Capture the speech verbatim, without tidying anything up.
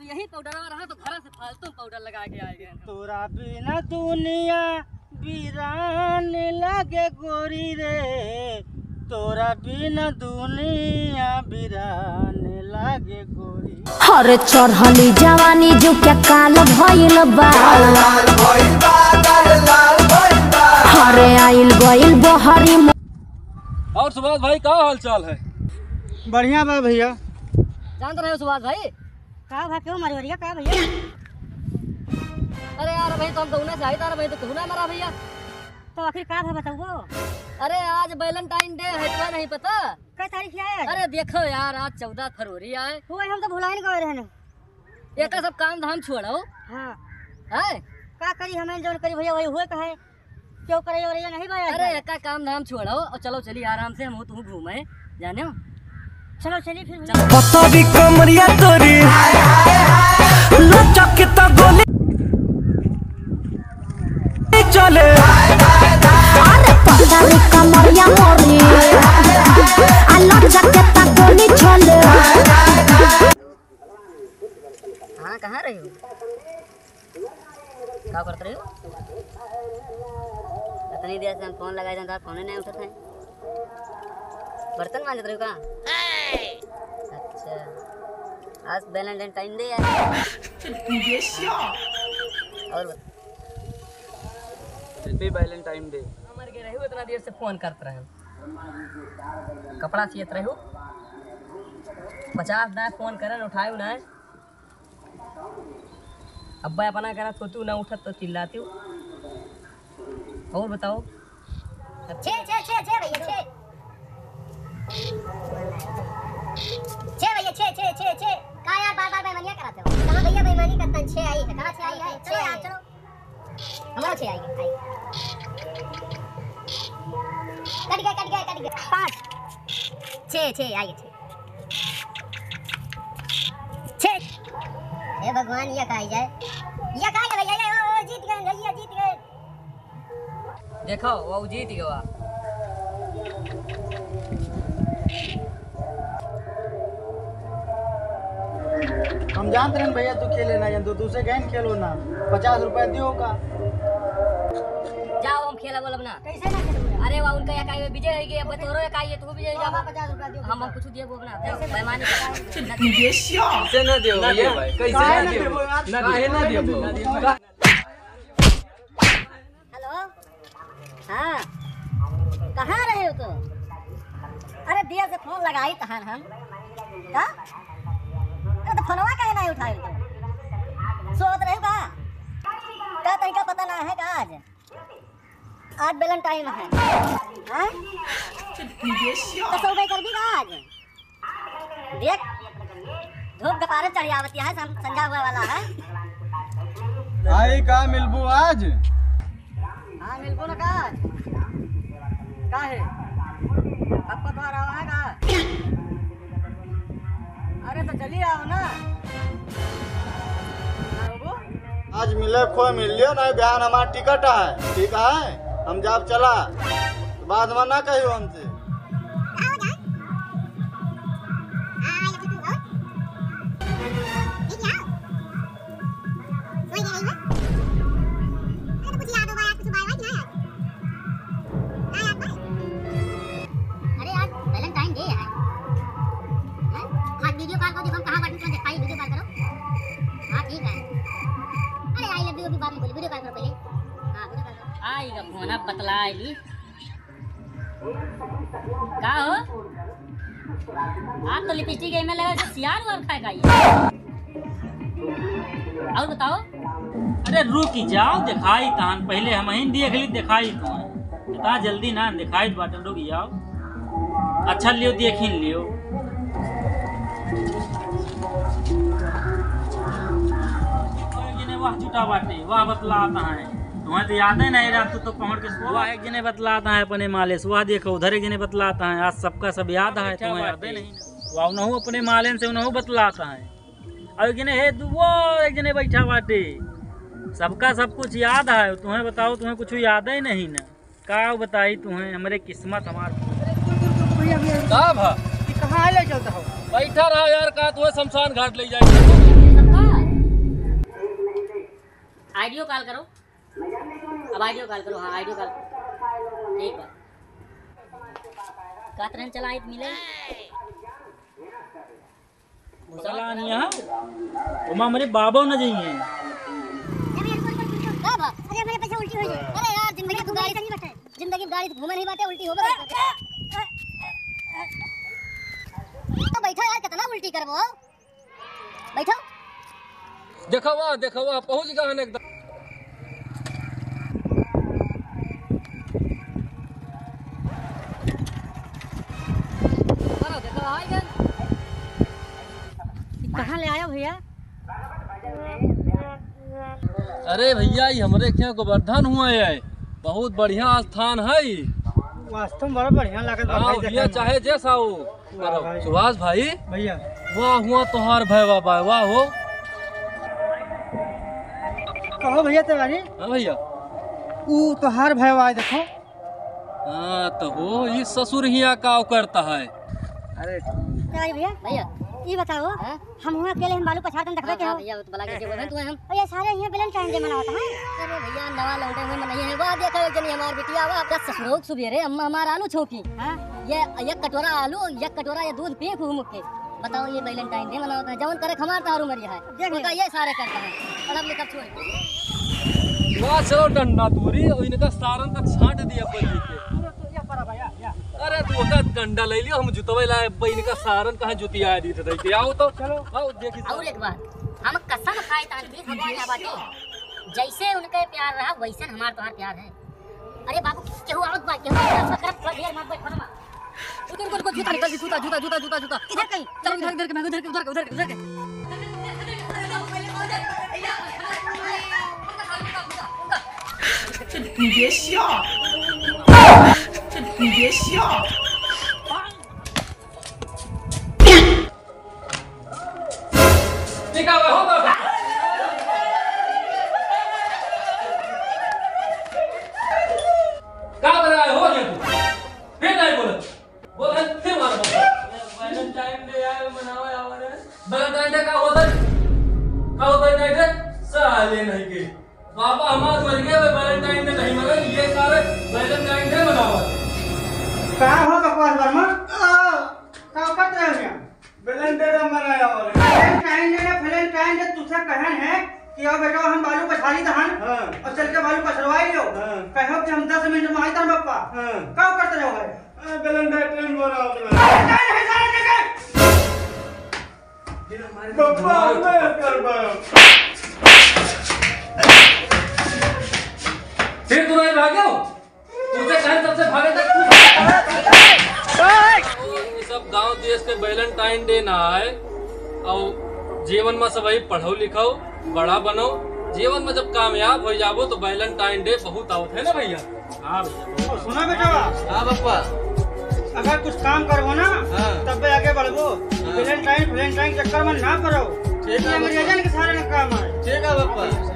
यही पाउडरवा रहा तो घर से फालतू पाउडर लगा के आ गए। तोरा बिना दुनिया वीरान लागे गोरी रे, तोरा बिना दुनिया वीरान लागे गोरी। अरे चढ़ली जवानी जो क्या काल भइल बा। अरे आइल गइल बहरी म- और सुभाष भाई, का हाल चाल है? बढ़िया बा भैया। जानत रहे हो सुभाष भाई? का भा, क्यों मारी हो रही है, का भैया? अरे यार, भाई तो हम दौने से आई तार, भाई तो तू ना मरा भैया। तो आखिर का भा बताओ? अरे आज Valentine Day है, तुम्हें नहीं पता? कै तारीख है आज? अरे देखो यार, आज चौदह फरवरी आए। वो हम तो भुलाइन गए रहने। एका सब काम धाम छोड़ो। हाँ। है? का करी, हमें जौन करी भैया, वही हुए का है। क्यों करे और ये नहीं भाई? अरे एका काम धाम छोड़ो और चलो चली आराम से, हम तू घूमे जाने हो। चलो चली फिर। चलो। पतरी कमरिया तोरी लचक त गोली चले। अरे पतरी कमरिया मोरी आ लचक त गोली चले। हाँ, कहाँ रही हो? का करत रही हो? इतनी देर से हम फोन लगाए जाता, फोन ही नहीं उठत है। बर्तन मांजत रही हो का? अच्छा, आज Valentine Day है। और बता। Happy Valentine Day। मर गए रही हो, इतना देर से फोन करत रहे। कपड़ा सियत रहे हो, पचास दाए फोन करन उठाए ना। अब्बा अपना करत होतू ना उठत तो चिल्लाती हूँ। और बताओ। छे, छे, छे, छे भैया, छे। छे भैया, छे, छे, छे, छे। का यार बार बार बेईमानियाँ कराते हो? कहाँ भैया बेईमानी करता है? छे आई है, कहाँ छे आई है? छे आई है। हमारा छे आई है, आई। कट गए, कट गए, कट गए। पाँच। छे, छे आई है, छे। छे। हे भगवान, ये का आई जाए? ये का आई भैया? ये, ओ, ओ, जीत गए भैया, जीत गए। देखो, वो जीत गवा। हम जानत रहन भैया, तू खेले ना, तू दूसरे गहन खेलो ना, पचास रुपया दियो का। जाओ, हम खेला बोलब ना। कैसे ना खेलबो? अरे वाह, उनका एक आई विजय हो गई, अब तोरो एक आई है, तू विजय हो जाओ। पचास रुपया दियो। हम, हम कुछ दिए बोलब ना, बेईमानी कर। कैसे ना दियो भैया? कैसे ना दियो? काहे ना दियो? हेलो, हाँ, कहाँ रहे हो तो? अरे देर से फोन लगाई तहन हम। का? अरे तो फोनवा काहे नहीं उठाए तो? सोत रहे का? का तनिका पता ना है का आज? आज Valentine है। हाँ? तो सौदा कर दी का आज? देख, धूप कपारे चढ़ आवत है, सं-, संझा हुआ वाला है। आई का मिलबू आज? हाँ, मिलबू ना का आज? का है? अब पतवार आवा है का? अरे तो चली आओ ना। ना होबो? आज मिले खोए मिल लियो, नहीं बिहान हमार टिकट है, ठीक है? हम जाब चला, तो बाद में ना कहियो हमसे। आओ जाए। हाँ, हाँ, ये तो और? ये क्या? कोई नहीं है? अरे तो कुछ याद होगा यार, कुछ बाय वाय कि ना यार? ना याद भाई? अरे यार, Valentine Day है। हैं? हाँ, video call करो, देखो हम कहाँ बाटी, तुरंत दिखाई, video call करो। हाँ, ठीक है। अरे, I love you अभी बाद में बोली, video call करो पहले। हाँ, video call करो। आइगा फोन, अब बतला आइली। का हो? आप तो लिपस्टिक एमे लगा के सियान वार खाए का ये। और बताओ। अरे रुक जाओ, दिखाई तहन, पहले हम ही देख ली, दिखाई तो है। इतना जल्दी ना दिखाई बाटन, रुक जाओ। अच्छा लियो, देखिन लियो। वाह जुटा बाटे, वाह बतलाता है। तुम्हें तो याद है नहीं, रात तो पहुंच के सो। वाह, एक जने बतलाता है अपने माले से। वाह, देखो, उधर एक जने बतलाता है। आज सबका सब याद है, तुम्हें याद है नहीं। वाह, उनहु अपने मालेन से उनहु बतलाता है। और एक जने, हे, दु-, वो एक जने बैठा बाटे। सबका सब कुछ याद है। तुम्हें बताओ, तुम्हें कुछ याद है नहीं ना? का बताई तुम्हें, हमरे किस्मत हमार। अरे, रुको, रुको, रुको, भैया, भैया, रुको। का भा? ये कहाँ ले चलता हो? बैठा रहा यार, का तुम्हें शमशान घाट ले जाए? आइडियो कॉल करो। अब आइडियो कॉल करो। हाँ, आइडियो कॉल। ठीक बा। कहत रहन चला आइत मिले। चला नहीं यहाँ। ओमा हमरे बाबो न जाइए। का बा? अरे, हमरे पैसा उल्टी हो जाए। अरे यार, जिंदगी में गाड़ी से नहीं बैठे। जिंदगी में गाड़ी से घूमे नहीं बाटे, उल्टी होबे करे। तो बैठो यार, कितना उल्टी करबो? बैठो। देखवा, देखवा, पहुँच गए हैं एकदम। कहाँ ले आयो भैया? अरे भैया, ये हमरे क्या गोवर्धन हुआ है, बहुत बढ़िया स्थान है। वास्तव में बड़ा बढ़िया लागत बा हाँ, भाई, भैया, देखे में। चाहे जैसा हो। वाह भाई। सुभाष भाई। भैया। वाह, हुआ तोहार भाई, वाह भाई, वाह हो। कहो भैया तिवारी। हाँ भैया। ऊ तोहार भाई, वाह, देखो। हाँ, तो हो, ये ससुर हिया का करता है? अरे। तिवारी भैया। भैया। ये बताओ, हाँ? हम हुआ अकेले हम बालू पछाड़ तन देखबे हाँ, के हाँ हो? भैया, वो तो बला के बोले तू हम। अरे सारे हिया Valentine Day मनावत हैं। अरे भैया, नवा लौटे हुए मनइया है। वाह, देखो एक जनी हमार बिटिया, वाह। का ससुरोक सुबेरे अम्मा हमार आलू छौंकी। हाँ। ये एक कटोरा आलू, एक कटोरा ये दूध पी खूब मुक्के। बताओ, ये Valentine Day मनावत है, जवन करे हमार तारू मरिया है। देख उनका ले। ये सारे करता है। पढ़ब लिखब छोड़ के। वाह, चलो डंडा तोरी, और इनका सारन तक छांट दिया बल्ली के। अरे तू ओका डंडा ले लियो, हम जुतवे लाए, अब इनका सारन कहाँ जुतिया दी थे, आओ तो। चलो। आओ, देखी और एक बात, हम कसम खाए तान भी भगवान ना बाटे। जैसे उनके प्यार रहा, वैसे हमार तोहार प्यार है। अरे बाबू, केहू आवत बा, केहू आवत बा, करत बा, ढेर मार बा, फोनमा। रुको, रुको, रुको, जूता निकाल दे, जूता, जूता, जूता, जूता, जूता। इधर कहीं। चलो, इधर, इधर के, मैं उधर के, उधर के, उधर के, उधर के। ठीक है, हो तो। का बनाए हो ये तू? फिर नहीं बोले। बोल, फिर मारो। Valentine Day आए, मनावे आवे रे। Valentine Day का होता है? का होता है Valentine Day? साले नहीं के। बाबा हमार मर गए, वे Valentine Day नहीं मनाए, ये सारे Valentine Day मनावत हैं। का हो बकवास वर्मा? का करत रहे हो यहाँ? Valentine Day मनाया और Valentine Day ना, Valentine Day तुझसे कहन है कि आओ बेटा, हम बालू पछारी दहन हाँ। और चल के बालू पछरवाई लियो। हाँ। कहो कि हम दस मिनट में आई तन बप्पा। हाँ। का करत रहो भाई? हाँ, Valentine Day मनाओ। Valentine है सारे जगह। बप्पा, हम नहीं करबा। फिर तू नहीं भागो? तुझे कहे सबसे भागे तक तू। ये सब गांव देश के Valentine Day ना आए, और जीवन में सब वही पढ़ो लिखो, बड़ा बनो। जीवन में जब कामयाब हो जाबो तो Valentine Day बहुत आवत है ना भैया। हाँ भैया। सुना बेटा, हाँ बप्पा। अगर कुछ काम करबो ना, हाँ। तब आगे बढ़बो। हाँ। Valentine, Valentine चक्कर में ना पड़ो। ठीक ये है अंग्रेजन बप्पा। के सारे ना काम आए। ठीक है बप्पा।